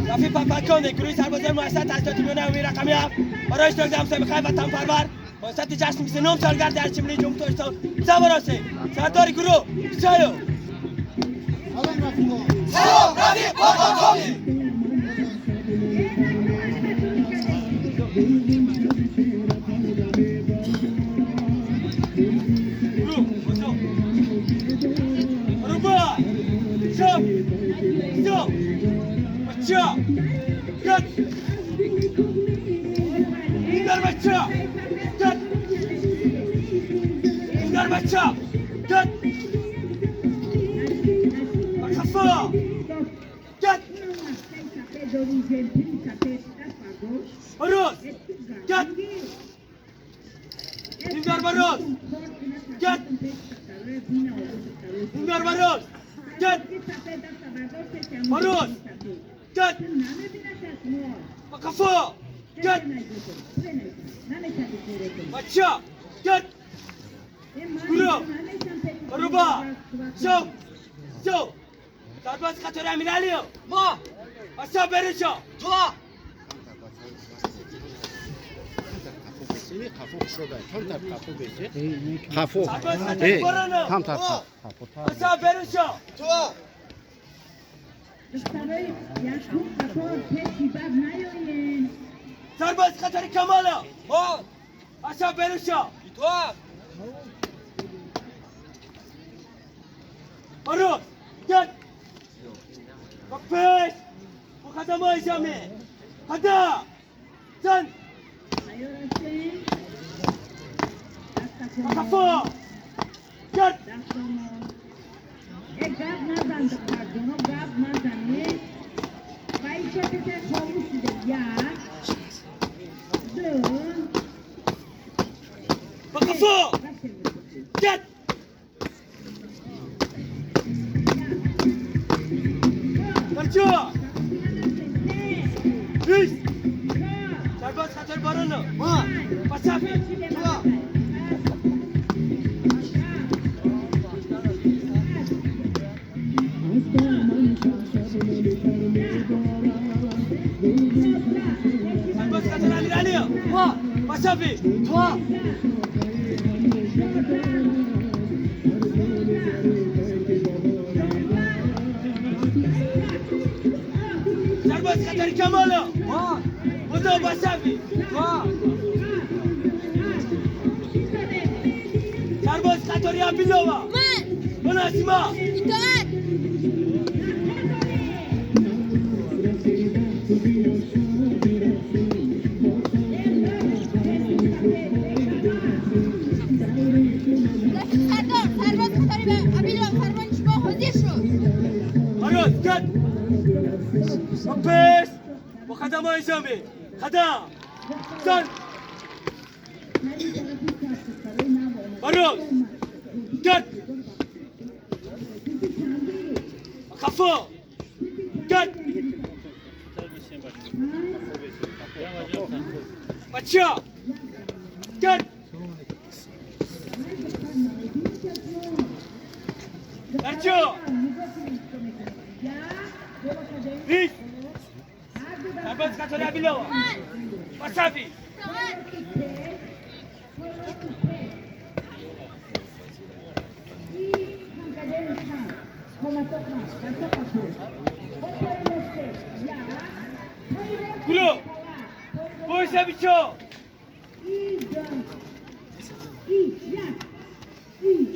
رفیق پاپاکون گروه سربازان مؤسسه تحصیلات میانه عمومی رقمی 7 برای اشتراک در مسابقه وطن پرور با سطح جشن 29 سالگرد در چمنی جمهوری تاجیکستان سوار سردار گروه سلام سلام رفیق پاپاکون. قفو هم طرف سرباز خطر کمالا ما اصلا بروشا بروش گد پیش و خدمای جامعه خدا زن قفا گد گپ نزن دختر جونو گپ نزنی بایچه که خاموش شده یک دو قفا گد برجا بیست سرباز خطر بارانو ما پسافی سرباز خطر امیرعلی ما پسافی تو سرباز خطر کمالا ما بودو بسافی سرباز خطری عبدالله من اسما اطاعت سردار سرباز خطری عبدالله فرمان شما حاضر شد. هروز گد پیش و خدمای جامعه خدم زن بروز گد خفا گد بچه گد برچه بیست سرباز خطر عبدالله وصافی گلو بویسه بیچو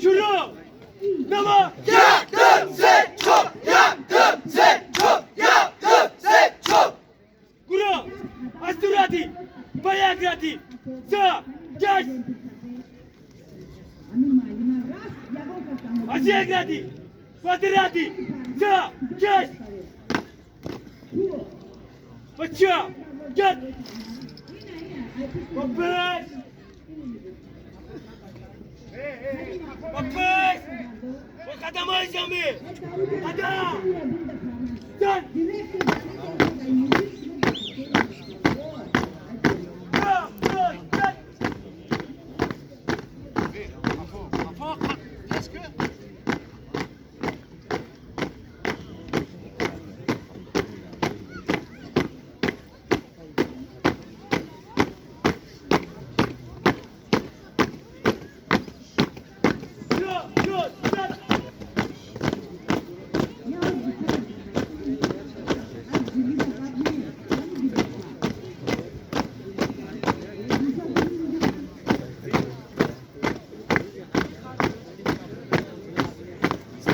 شروع نما یک دو سه چهار یک دو سه چهار یک دو سه چهار گروه از دو ردیف با یک ردیف سه گشت از یک ردیف با دو ردیف سه گشت با چهار گشت با پنج با پنج با قدم های زمین قدم زن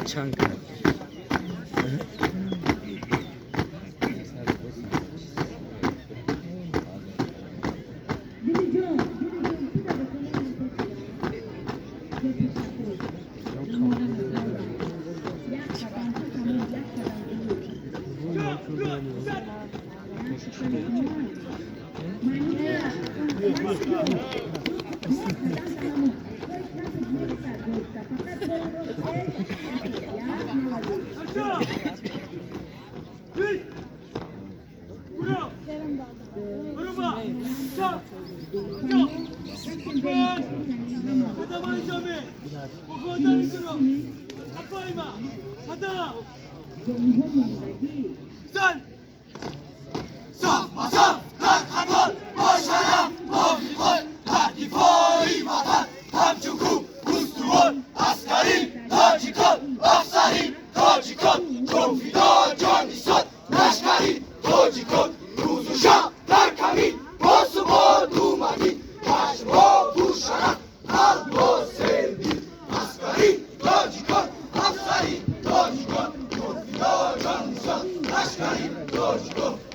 Çankırı. Aşkari, Toşko.